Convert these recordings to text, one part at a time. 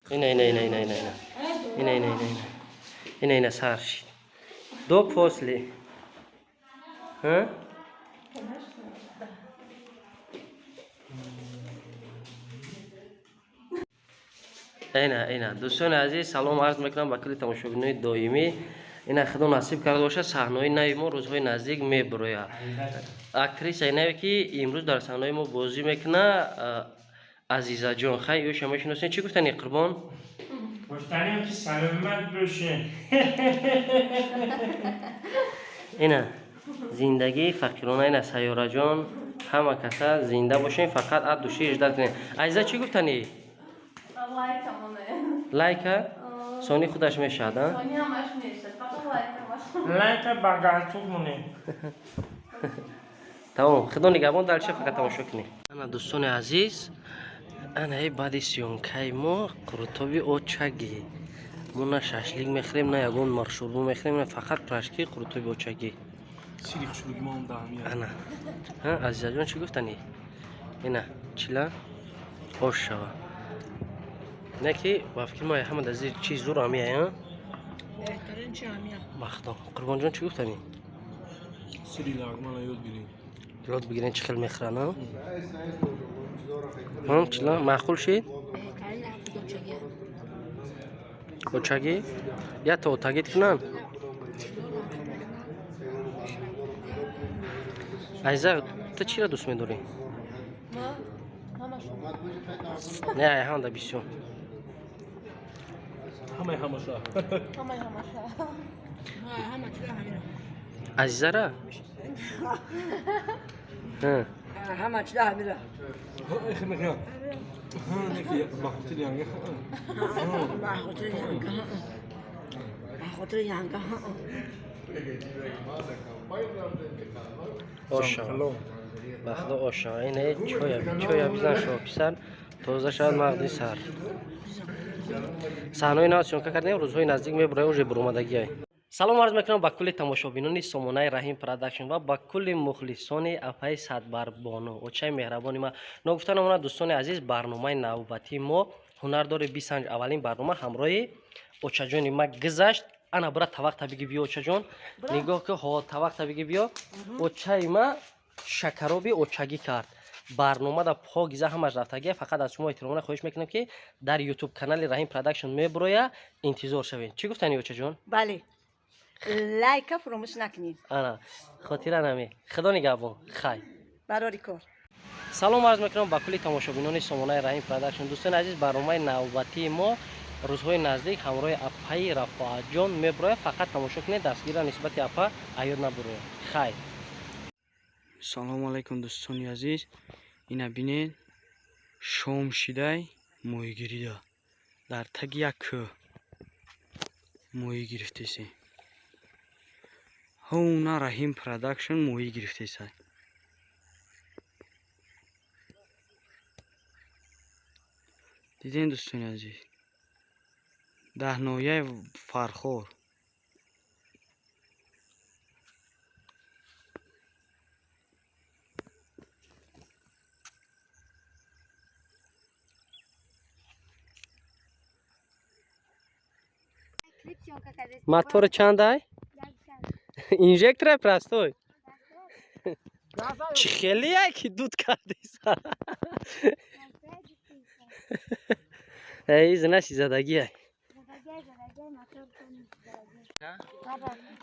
Ина, ина, ина, ина, ина, ина, ина, ина, ина, ина, ина, ина, сар шид. До, после. Ҳа? Конечно, да. Ина, ина, дӯстони азиз, салом арз мекунам ба кулли тамошобинои доимӣ. Ина, худо насиб карда бошад, саҳнаҳои нави мо рӯзҳои наздик мебурояд. Актрисаи наве, ки имрӯз дар саҳнаҳои мо бозӣ мекунад, Азизаҷон. Хай, ӯша мешиносем. Чӣ гуфтани, Қурбон? Гуфтанем, ки саломат бошед. Ина, зиндагии фақирона. Ина, Сайёраҷон, ҳама каса зинда бошем, фақат от души ждать кунем. Азиза, чӣ гуфтанӣ? Лайка моне. Лайка сони худаш мешавад, а? Сони ҳамаш мешад, фақат лайка маш. Лайка ба галстук монед. Тамом, худо нигаҳбон, дальше фақат тамошо кунем. Ана, дӯстони азиз, ана и баъди съёмкаи мо қурутоби очагӣ. Мо на шашлик мехӯрем, на ягон маршурбо мехӯрем, на фақат пирожки, қурутоби очагӣ. Сири хушруги мо ҳам даҳамия. Ана, ҳа, Азизаҷон, чӣ гуфтанӣ? Ина, чила ош шава, не ки ба фикри мо ҳама дар зир чи зур амия, а? Беҳтарин чи ҳамия. Бахто. Қурбонҷон, чӣ гуфтанӣ? Сири лагмана ёд гирем. Ёд бигирен, чӣ хел мехӯран, а? Чила маъқул шид? Беҳтарин очагӣ. Очагӣ ята отагит кунанд. Азиза, ту чиро дӯст медорӣ? Ма ҳамашон. Не, ҳамада бисёр. Ҳамаи ҳамаша. Ҳамаи ҳамаша. Ҳама чиза ҳамира. Азизара. Ҳа. Ҳама чиза ҳамира. Ба хотири янга. Ба хотири янга. Ба хотири янга. Оша, ба худо, оша. Ине чоя, чоя бизан шо, писар, тоза шавад мағзи сар. Саҳнаҳои нав съёмка кардем, рӯзҳои наздик мебурояд, уже буромадагиай. Салом арз мекунам ба кулли тамошобинони сомонаи Раҳим Продакшн ва ба кулли мухлисони апаи Садбарбону, очаи меҳрабони ман. Ногуфта намонад, дӯстони азиз, барномаи навбатии мо «Ҳунардори бисанҷ», аввалин барнома ҳамроҳи очаҷони ма гузашт. Ана, бура, тавақта биги биё, очаҷон, нигоҳ ки. Ҳо, тавақта биги биё. Очаи ма шакароби очагӣ кард. Барномада покиза ҳамаш рафтагия. Фақат аз шумо эҳтиромона хоҳиш мекунем, ки дар ютуб канали Раҳим Продакшн мебуроя, интизор шавед. Чӣ гуфтани, очаҷон? Бале. Лайка фуромӯш накунед. Ана, хотира наме. Худо нигаҳбон, хай. Барори кор. Салом арз мекунам ба кулли тамошобинони сомонаи Раҳим Продакшн. Дӯстони азиз, барномаи навбатии мо рӯзҳои наздик ҳамроҳи апаи Рафоатҷон мебурояд. Фақат тамошо кунед, дастгирра нисбати апа аёд набурояд. Хайр. Салому алайкум, дӯстони азиз. Ина бинед, шом шидай, моҳигирида дар таги як кӯҳ моҳӣ гирифтесе. Ҳуна Раҳим Продакшн моҳӣ гирифтеса. Дидем, дӯстони азиз, дар ноҳияи Фархор. Мотори чандай? Инжектора простой. Чӣ хеле ки дуд кардиса? Эй, знаси задагиай.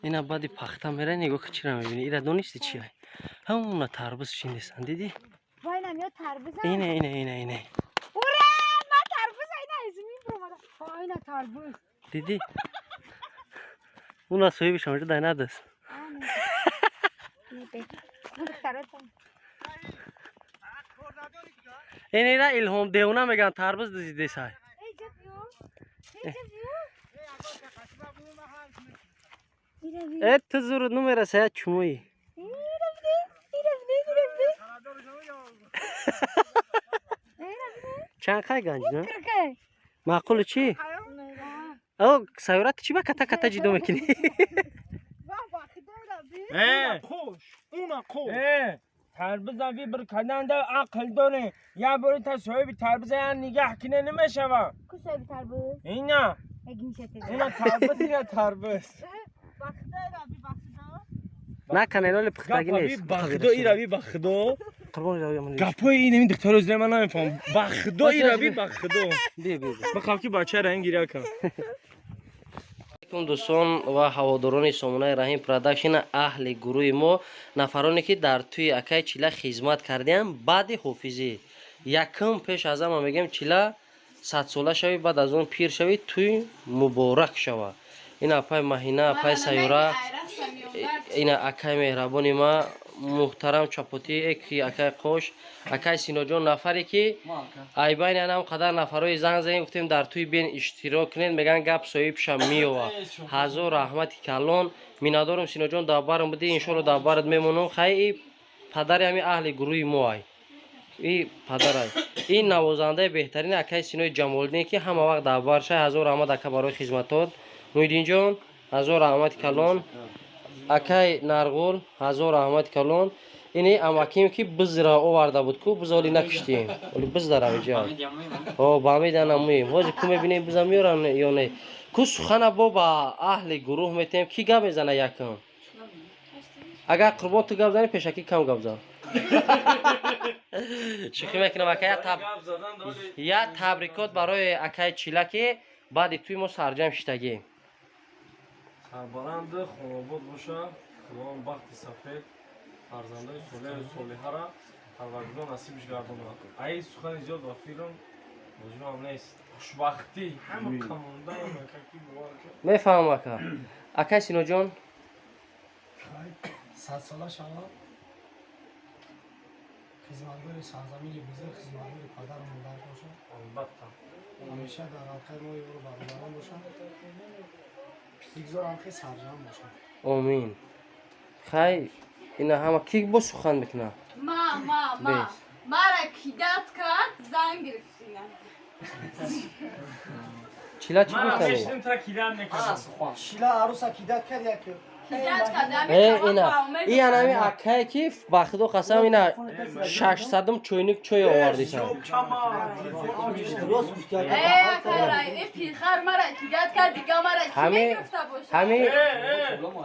Ина, баъди пахта мерай, нигоҳ ки чира мебинӣ. Ира донисти чи ай? Ҳамуна тарбуз шиндесан, дидӣ? Ина, ина, ина, ина. Ура! Ма тарбуз айна измин бромада. Айна тарбуз. Дидӣ? Уна соҳибиш ҳамҷо дай надост. Ин ира Илҳом девона меган, тарбуз дизидесай. Э, ту зуруд нумераса, я чумои. Чанд қай ганҷ, на? Маъқулу чӣ? О, сайёра, ту чӣ ба ката ката ҷидо мекунӣ? Э, Қош, уна қош. э. Тарбуза выбор карданда ақл доре. Я бори та соҳиби тарбуза я нигаҳ кине намешава. Ку соҳиби тарбуз? Ина. Ина тарбуз, ина тарбуз. Наканен, оли пухтагӣ нест. Ба худо ирави, ба худо. Қурбон равӣ. Гапои ин ин духтаро зира ман намефаҳмам. Ба худо ирави, ба худо. Би би. Бихам ки бача ранг гиря кам. Алейкум, дӯстон ва ҳаводорони сомонаи Раҳим Продакшн, аҳли гурӯҳи мо, нафароне ки дар тӯи акаи Чила хизмат кардиам. Баъди ҳофизӣ якум пеш аз ҳама мегӯем: Чила, 100-сола шавӣ, баъд аз он пир шавӣ, тӯй муборак шава. Ин апай Маҳина, апай Сайёра, ина акаи меҳрабони ма муҳтарам Чапотӣ, ки акаи Қош, акаи Синоҷон, нафаре ки айбайни анам қадар нафарҳои занг задем, гуфтем дар тӯи бен иштирок кунед, мегӯянд гап соҳибша меёва. Ҳазор раҳмати калон, миннатдорум. Синоҷон, дар барам будӣ, иншоалло дар барат мемонам. Хай, и падари ҳами аҳли гурӯҳи мо ай, и падарай, ин навозандаи беҳтарини акаи Синои Ҷамолиддин, ки ҳама вақт дар баршай. Ҳазор раҳмат, ака, барои хизматот. Муҳиддинҷон, ҳазор раҳмати калон. Акай Нарғул, ҳазор раҳмати калон. Ини амаким, ки бизра оварда буд, ку биза оли накуштем, оли биз дарам иҷа. О, ба меданамуем, ҳозир ку мебинем, биза меёрам ё не. Ку сухана бо ба аҳли гурӯҳ метем, ки гап мезана якм? Агар Қурбон ту гап зани, пешакӣ кам гап зан. Шӯхӣ мекунам, ака. Я табрикот барои акаи Чила, ки баъди тӯи мо сарҷам шиштагӣ. Сарбаланду хонобод боша. Худованд бахти сафед, фарзандои солеҳу солиҳара Парвардигор насибиш гардонад. Ай, сухани зиёд ба филм лозимам нест. Хушбахтӣ ҳама камонда каки бовар. Мефаҳмам, ака. Акаи Синоҷон. 100-сола шавад, хизматгори сарзамини бузург, хизматгори падару модар бошад. Албатта. Ҳамеша дар ҳалқаи мо ёру бародарон бошад. Бигзорам, ки сарҷам бошад. Омин. Хай, ина ҳама ки бо сухан мекунад? Ма, ма, ма. Бес. Мара кидать кард, занг гирифтина. Чила, чӣ Ман гуфтанӣ? мешинам, тра кидать мекунам. Чила аруса кидать кард як. Кидать кард. Э, ина и анами акае, ки ба худо қасам, ина 600-ум чойник чой овардисан. Э, акай, э, пирхар мара кидать кард, дига мара ки мегирифта бошад? Ҳами.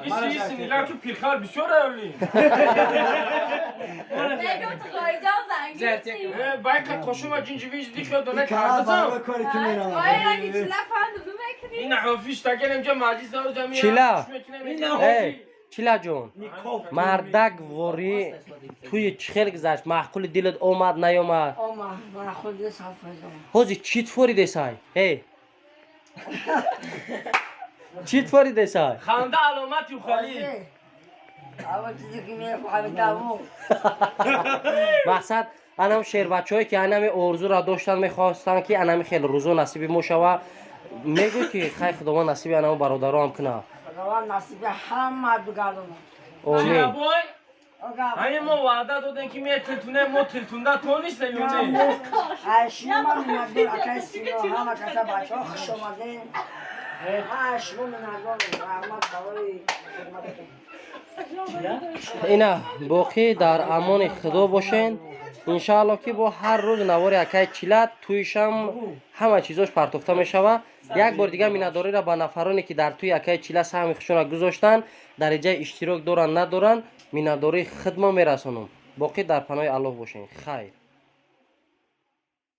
Иси, иси, нигар ки пирхар бисёр аёли. Мегум, ту ғоиҷон занг гирифтӣ. Байка қошума ҷинҷивиш дихё дона кардасам. Ой, ранги чила фанду бимекунӣ? Ина ҳофиш тагелем ҷа маҷлис ҷамия. Чила. Э, Чилаҷон, мардак ворӣ, тӯи чӣ хел гузашт? Маъқули дилат омад, наёмад? Омад, маъқул сафар. Ҳозир чӣ тфоридесай? Э, чӣ тфоридесай? Ханда аломати ухали. Ава чизе ки мефаҳмидаму. Мақсад, анам шербачаҳое, ки анами орзуро доштанд, мехостанд, ки анами хел рӯзо насиби мо шава, мегӯй, ки хай, Худованд насиби анам бародароам кунад. Худованд насиби ҳама бигардонад. Омин. Чилабой, ҳамин мо ваъда додем, ки ме тилтуне, мо тилтунда тонистем ё не? Ай, шумо ман миннатдор, акай Сино, ҳама каса, бачаҳо, хуш омадем. Ай, шумо миннатдорем, раҳмат барои хидмататон. Ина боқӣ дар амони Худо бошен. Иншаалло, ки бо ҳар рӯз навори акаи Чила, тӯишам, ҳама чизош партофта мешава. Як бори дигар миннатдориро ба нафароне, ки дар тӯи акаи Чила саҳми худшонро гузоштанд, дараҷаи иштирок доранд, надоранд, миннатдории худмо мерасонам. Боқӣ дар паноҳи Аллоҳ бошен. Хайр.